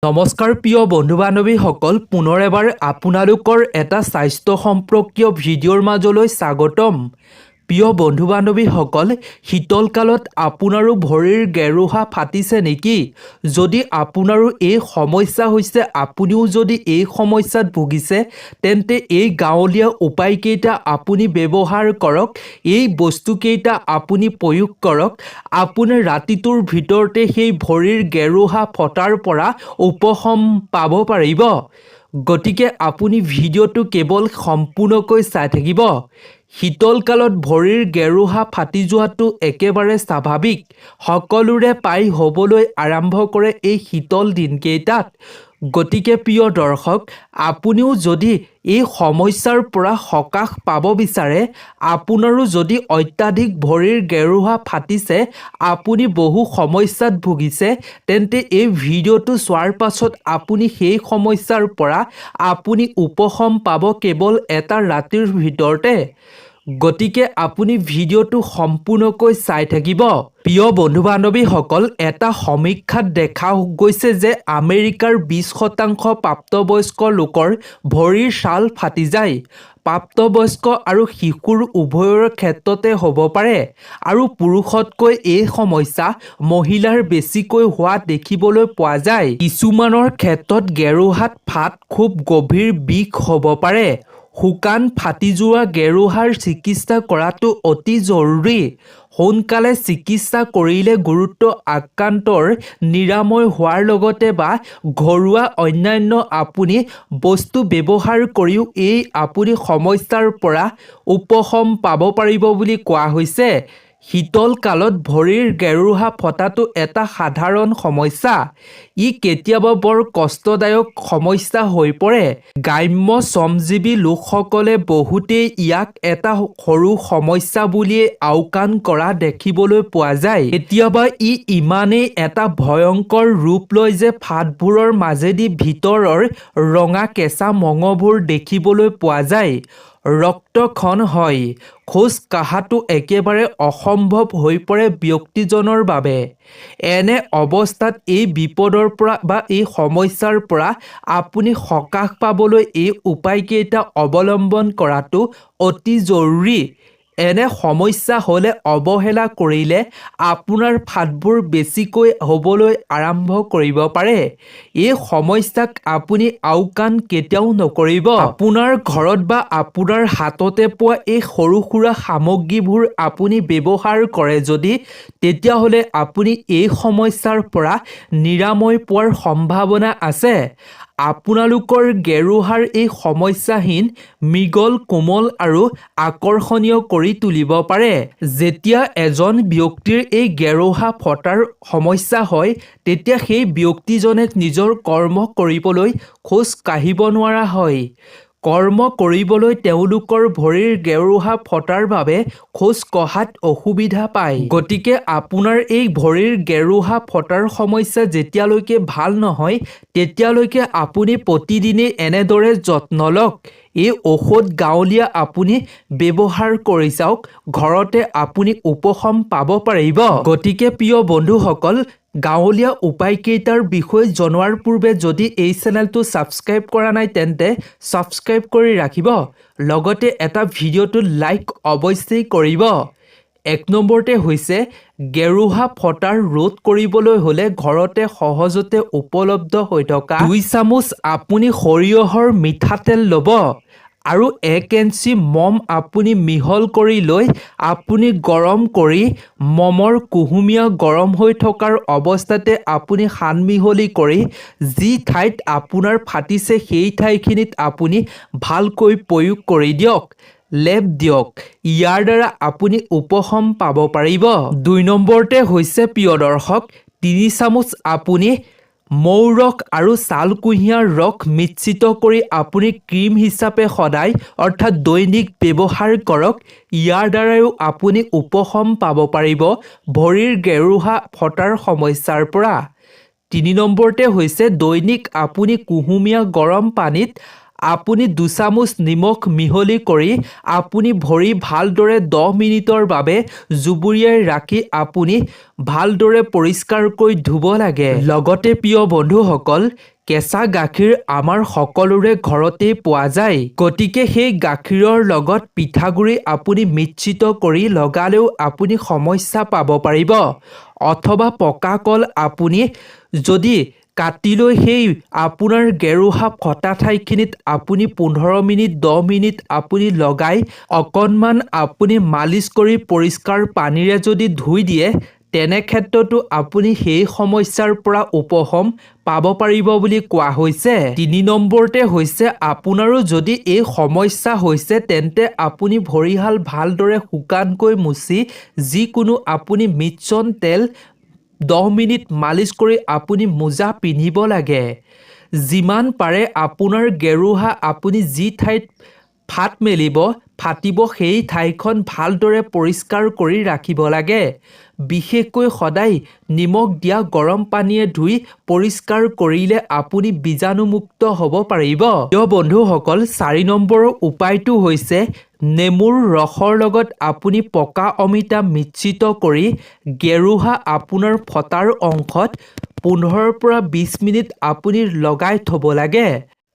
নমস্কাৰ প্ৰিয় বন্ধু বান্ধৱীসকল, পুনৰ এবাৰ আপোনালোকৰ এটা স্বাস্থ্য সম্পৰ্কীয় ভিডিঅ'ৰ মাজলৈ স্বাগতম। প্ৰিয় বন্ধু বান্ধৱীসকল, শীতল কালত আপোনাৰো ভৰিৰ গেৰুহা ফাটিছে নেকি? যদি আপোনাৰো এই সমস্যা হৈছে, আপুনিও যদি এই সমস্যাত ভুগিছে, তেন্তে এই গাঁৱলীয়া উপায়কেইটা আপুনি ব্যৱহাৰ কৰক, এই বস্তুকেইটা আপুনি প্ৰয়োগ কৰক। আপুনি ৰাতিটোৰ ভিতৰতে সেই ভৰিৰ গেৰুহা ফটাৰ পৰা উপশম পাব পাৰিব। গতিকে আপুনি ভিডিঅ'টো কেৱল সম্পূৰ্ণকৈ চাই থাকিব। শীতল কালত ভৰিৰ গেৰুহা ফাটি যোৱাটো একেবাৰে স্বাভাৱিক। সকলোৰে প্ৰায় হ'বলৈ আৰম্ভ কৰে এই শীতল দিনকেইটাত। গতিকে প্ৰিয় দৰ্শক, আপুনিও যদি এই সমস্যাৰ পৰা সকাহ পাব বিচাৰে, আপোনাৰো যদি অত্যাধিক ভৰিৰ গেৰুহা ফাটিছে, আপুনি বহু সমস্যাত ভুগিছে, তেন্তে এই ভিডিঅ'টো চোৱাৰ পাছত আপুনি সেই সমস্যাৰ পৰা আপুনি উপশম পাব কেৱল এটা ৰাতিৰ ভিতৰতে। গতিকে আপুনি ভিডিঅ'টো সম্পূৰ্ণকৈ চাই থাকিব। প্ৰিয় বন্ধু বান্ধৱীসকল, এটা সমীক্ষাত দেখা গৈছে যে আমেৰিকাৰ 20% প্ৰাপ্তবয়স্ক লোকৰ ভৰিৰ ছাল ফাটি যায়। প্ৰাপ্তবয়স্ক আৰু শিশুৰ উভয়ৰ ক্ষেত্ৰতে হ'ব পাৰে আৰু পুৰুষতকৈ এই সমস্যা মহিলাৰ বেছিকৈ হোৱা দেখিবলৈ পোৱা যায়। কিছুমানৰ ক্ষেত্ৰত গেৰুহাত ফাট খুব গভীৰ বিষ হ'ব পাৰে। শুকান ফাটি যোৱা গেৰুহাৰ চিকিৎসা কৰাটো অতি জৰুৰী। সোনকালে চিকিৎসা কৰিলে গুৰুতৰ আক্ৰান্তৰ নিৰাময় হোৱাৰ লগতে বা ঘৰুৱা অন্যান্য আপুনি বস্তু ব্যৱহাৰ কৰিও এই আপুনি সমস্যাৰ পৰা উপশম পাব পাৰিব বুলি কোৱা হৈছে। শীতল কালত ভৰিৰ গেৰুহা ফটাটো এটা সাধাৰণ সমস্যা। ই কেতিয়াবা বৰ কষ্টদায়ক সমস্যা হৈ পৰে। গ্ৰাম্য শ্ৰমজীৱী লোকসকলে বহুতেই ইয়াক এটা সৰু সমস্যা বুলিয়েই আওকাণ কৰা দেখিবলৈ পোৱা যায়। কেতিয়াবা ই ইমানেই এটা ভয়ংকৰ ৰূপ লয় যে ফাটবোৰৰ মাজেদি ভিতৰৰ ৰঙা কেঁচা মঙহবোৰ দেখিবলৈ পোৱা যায়। ৰক্তক্ষৰণ হয়, খোজ কঢ়াটো একেবাৰে অসম্ভৱ হৈ পৰে ব্যক্তিজনৰ বাবে। এনে অৱস্থাত এই বিপদৰ পৰা বা এই সমস্যাৰ পৰা আপুনি সকাহ পাবলৈ এই উপায়কেইটা অৱলম্বন কৰাটো অতি জৰুৰী। এনে সমস্যা হ'লে অৱহেলা কৰিলে আপোনাৰ ফাটবোৰ বেছিকৈ হ'বলৈ আৰম্ভ কৰিব পাৰে। এই সমস্যাক আপুনি আওকাণ কেতিয়াও নকৰিব। আপোনাৰ ঘৰত বা আপোনাৰ হাততে পোৱা এই সৰু সুৰা সামগ্ৰীবোৰ আপুনি ব্যৱহাৰ কৰে যদি, তেতিয়াহ'লে আপুনি এই সমস্যাৰ পৰা নিৰাময় পোৱাৰ সম্ভাৱনা আছে। আপোনালোকৰ গেৰুহাৰ এই সমস্যাহীন, মৃগল, কোমল আৰু আকৰ্ষণীয় কৰি তুলিব পাৰে। যেতিয়া এজন ব্যক্তিৰ এই গেৰুহা ফটাৰ সমস্যা হয়, তেতিয়া সেই ব্যক্তিজনে নিজৰ কৰ্ম কৰিবলৈ খোজ কাঢ়িব নোৱাৰা হয়। কৰ্ম কৰিবলৈ তেওঁলোকৰ ভৰিৰ গেৰুহা ফটাৰ বাবে খোজ কঢ়াত অসুবিধা পায়। গতিকে আপোনাৰ এই ভৰিৰ গেৰুহা ফটাৰ সমস্যা যেতিয়ালৈকে ভাল নহয়, তেতিয়ালৈকে আপুনি প্ৰতিদিনেই এনেদৰে যত্ন লওক। এই ঔষধ গাঁৱলীয়া আপুনি ব্যৱহাৰ কৰি চাওক, ঘৰতে আপুনি উপশম পাব পাৰিব। গতিকে প্ৰিয় বন্ধুসকল, গাঁৱলীয়া উপায়কেইটাৰ বিষয়ে জনোৱাৰ পূৰ্বে যদি এই চেনেলটো ছাবস্ক্ৰাইব কৰা নাই, তেন্তে ছাবস্ক্ৰাইব কৰি ৰাখিব, লগতে এটা ভিডিঅ'টো লাইক অৱশ্যেই কৰিব। এক নম্বৰতে হৈছে, গেৰুহা ফটাৰ ৰোধ কৰিবলৈ হ'লে ঘৰতে সহজতে উপলব্ধ হৈ থকা 2 চামুচ আপুনি সৰিয়হৰ মিঠাতেল ল'ব আৰু 1 ইঞ্চি মম আপুনি মিহল কৰি লৈ আপুনি গৰম কৰি মমৰ কুহুমীয়া গৰম হৈ থকাৰ অৱস্থাতে আপুনি সান মিহলি কৰি যি ঠাইত আপোনাৰ ফাটিছে, সেই ঠাইখিনিত আপুনি ভালকৈ প্ৰয়োগ কৰি দিয়ক, লেপ দিয়ক। ইয়াৰ দ্বাৰা আপুনি উপশম পাব পাৰিব। দুই নম্বৰতে হৈছে, প্ৰিয় দৰ্শক, 3 চামুচ আপুনি মৌ ৰস আৰু ছাল কুঁহিয়াৰ ৰস মিশ্ৰিত কৰি আপুনি ক্ৰীম হিচাপে সদায় অৰ্থাৎ দৈনিক ব্যৱহাৰ কৰক। ইয়াৰ দ্বাৰাও আপুনি উপশম পাব পাৰিব ভৰিৰ গেৰুহা ফটাৰ সমস্যাৰ পৰা। তিনি নম্বৰতে হৈছে, দৈনিক আপুনি কুহুমীয়া গৰম পানীত আপুনি দুচামুচ নিমখ মিহলি কৰি আপুনি ভৰি ভালদৰে 10 মিনিটৰ বাবে জুবুৰিয়াই ৰাখি আপুনি ভালদৰে পৰিষ্কাৰকৈ ধুব লাগে। লগতে প্ৰিয় বন্ধুসকল, কেঁচা গাখীৰ আমাৰ সকলোৰে ঘৰতেই পোৱা যায়। গতিকে সেই গাখীৰৰ লগত পিঠাগুড়ি আপুনি মিশ্ৰিত কৰি লগালেও আপুনি সমস্যা পাব পাৰিব। অথবা পকা কল আপুনি যদি কাটি লৈ সেই আপোনাৰ গেৰুহা ফটা ঠাইখিনিত আপুনি 15 মিনিট, 10 মিনিট আপুনি লগাই অকণমান আপুনি মালিচ কৰি পৰিষ্কাৰ পানীৰে যদি ধুই দিয়ে, তেনে ক্ষেত্ৰতো আপুনি সেই সমস্যাৰ পৰা উপশম পাব পাৰিব বুলি কোৱা হৈছে। 3 নম্বৰতে হৈছে, আপোনাৰো যদি এই সমস্যা হৈছে, তেন্তে আপুনি ভৰিহাল ভালদৰে শুকানকৈ মুচি যিকোনো আপুনি মিশ্ৰণ তেল 10 মিনিট মালিচ কৰি আপুনি মোজা পিন্ধিব লাগে। যিমান পাৰে আপোনাৰ গেৰুহা আপুনি যি ঠাইত ফাট মেলিব, ফাটিব, সেই ঠাইখন ভালদৰে পৰিষ্কাৰ কৰি ৰাখিব লাগে। বিশেষকৈ সদায় নিমখ দিয়া গৰম পানীয়ে ধুই পৰিষ্কাৰ কৰিলে আপুনি বীজাণুমুক্ত হ'ব পাৰিব। প্ৰিয় বন্ধুসকল, 4 নম্বৰৰ উপায়টো হৈছে নেমুৰ ৰসৰ লগত আপুনি পকা অমিতা মিশ্ৰিত কৰি গেৰুহা আপোনাৰ ফটাৰ অংশত 15ৰ পৰা 20 মিনিট আপুনি লগাই থ'ব লাগে।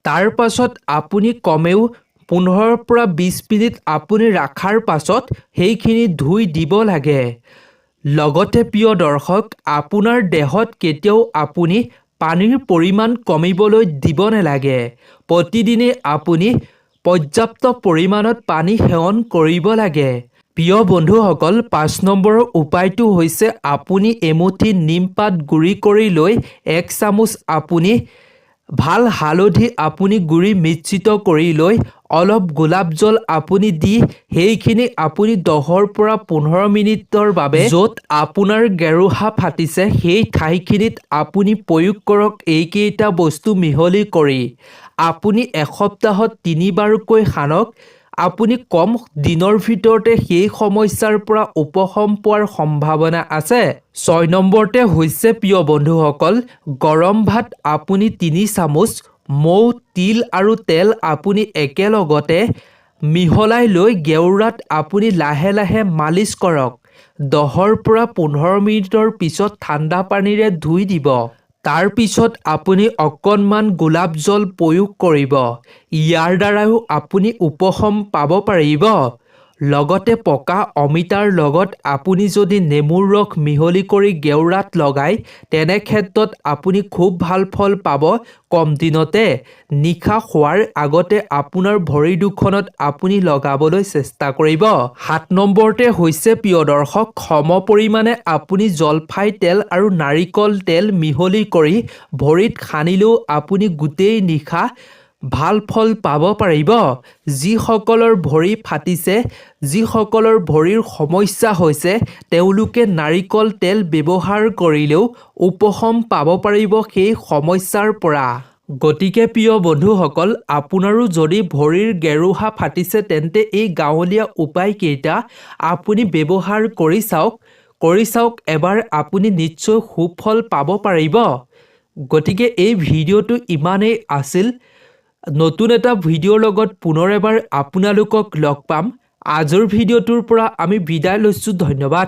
তাৰ পাছত আপুনি কমেও 15ৰ পৰা 20 মিনিট আপুনি ৰখাৰ পাছত সেইখিনি ধুই দিব লাগে। লগতে প্ৰিয় দৰ্শক, আপোনাৰ দেহত কেতিয়াও আপুনি পানীৰ পৰিমাণ কমিবলৈ দিব নালাগে। প্ৰতিদিনেই আপুনি পৰ্যাপ্ত পৰিমাণত পানী সেৱন কৰিব লাগে। প্ৰিয় বন্ধুসকল, 5 নম্বৰৰ উপায়টো হৈছে আপুনি এমুঠি নিমপাত গুড়ি কৰি লৈ এক চামুচ আপুনি ভাল হালধি আপুনি গুড়ি মিশ্ৰিত কৰি লৈ অলপ গোলাপ জল আপুনি দি সেইখিনি আপুনি 10ৰ পৰা 15 মিনিটৰ বাবে য'ত আপোনাৰ গেৰুহা ফাটিছে, সেই ঠাইখিনিত আপুনি প্ৰয়োগ কৰক। এইকেইটা বস্তু মিহলি কৰি আপুনি এসপ্তাহত তিনিবাৰকৈ সানক। আপুনি কম দিনৰ ভিতৰতে সেই সমস্যাৰ পৰা উপশম পোৱাৰ সম্ভাৱনা আছে। 6 নম্বৰতে হৈছে, প্ৰিয় বন্ধুসকল, গৰম ভাত আপুনি 3 চামুচ মৌ, তিল আৰু তেল আপুনি একেলগতে মিহলাই লৈ গেৰুৱাত আপুনি লাহে লাহে মালিচ কৰক। 10ৰ পৰা 15 মিনিটৰ পিছত ঠাণ্ডা পানীৰে ধুই দিব। তাৰপিছত আপুনি অকণমান গোলাপ জল প্ৰয়োগ কৰিব। ইয়াৰ দ্বাৰাও আপুনি উপশম পাব পাৰিব। লগতে পকা অমিতাৰ লগত আপুনি যদি নেমুৰ ৰস মিহলি কৰি গেৰুৱাত লগায়, তেনে ক্ষেত্ৰত আপুনি খুব ভাল ফল পাব কম দিনতে। নিশা শোৱাৰ আগতে আপোনাৰ ভৰি দুখনত আপুনি লগাবলৈ চেষ্টা কৰিব। 7 নম্বৰতে হৈছে, প্ৰিয় দৰ্শক, সম পৰিমাণে আপুনি জলফাই তেল আৰু নাৰিকল তেল মিহলি কৰি ভৰিত সানিলেও আপুনি গোটেই নিশা ভাল ফল পাব পাৰিব। যিসকলৰ ভৰি ফাটিছে, যিসকলৰ ভৰিৰ সমস্যা হৈছে, তেওঁলোকে নাৰিকল তেল ব্যৱহাৰ কৰিলেও উপশম পাব পাৰিব সেই সমস্যাৰ পৰা। গতিকে প্ৰিয় বন্ধুসকল, আপোনাৰো যদি ভৰিৰ গেৰুহা ফাটিছে, তেন্তে এই গাঁৱলীয়া উপায়কেইটা আপুনি ব্যৱহাৰ কৰি চাওক এবাৰ। আপুনি নিশ্চয় সুফল পাব পাৰিব। গতিকে এই ভিডিঅ'টো ইমানেই আছিল। নতুন এটা ভিডিঅ'ৰ লগত পুনৰ এবাৰ আপোনালোকক লগ পাম। আজিৰ ভিডিঅ'টোৰ পৰা আমি বিদায় লৈছোঁ। ধন্যবাদ।